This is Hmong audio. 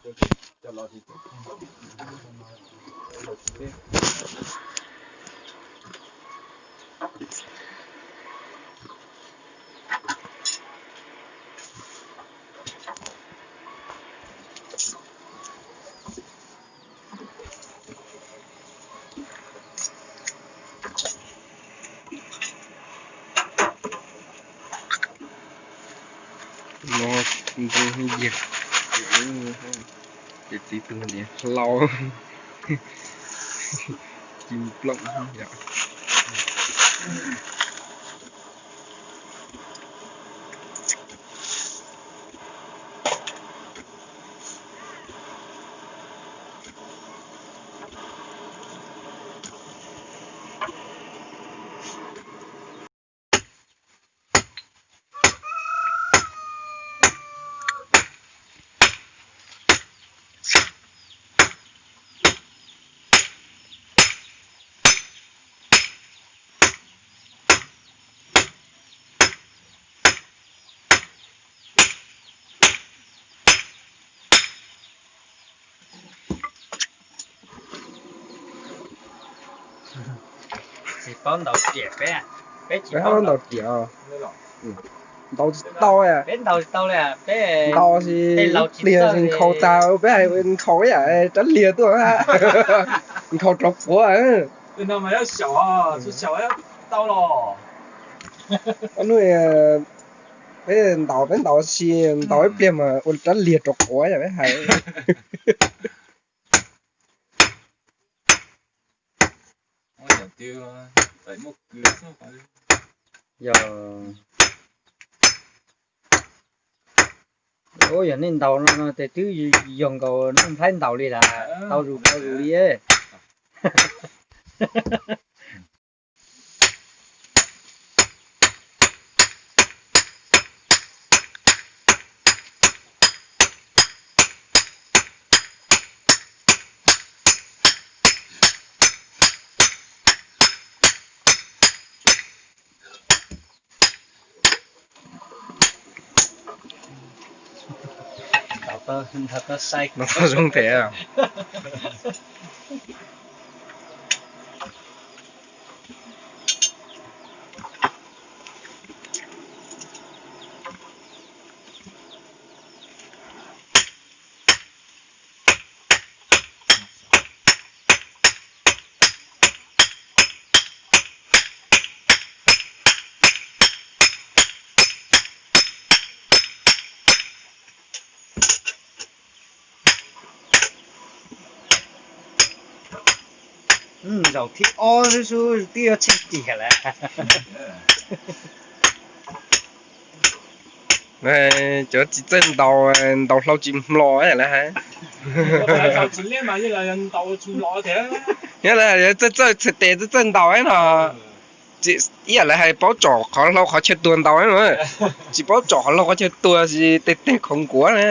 No nroo yag, ces txiv tug niam hlau ci nplooj yom. Tsis paub ntaus riam peb, peb tsis paub ntaus riam. Ntaus tsis tau, peb ntaus tsis tau li, peb ntaus ib pliag nkhaus tag, peb hais nkhaus ib yam rab liag tuaj, nkhaus rau quav. Peb ntaus, peb ntaus si, ntaus ib pliag mas ua rab liag rau quav yom peb hais. Yog, yog nej ntaus no no ces twb yog nkaus nej nplhaib ntaus li lawm, tau zus tau zus li. No zoo thiab. Zaum thib ob xwb xwb twb yuav tsheej tiag lawm. Cov tsis txawj ntaus, ntaus hlau tsis mlos lawm hais. Nyob lawv txawj txawj txhais tes txawj txawj ntaus no. Ib yam lawv hais paub tsom qhov hlau qhov chaw tuag ntaus no, tsis paub tsom qhov hlau qhov chaw tuag es tes teg khoov nkuav na.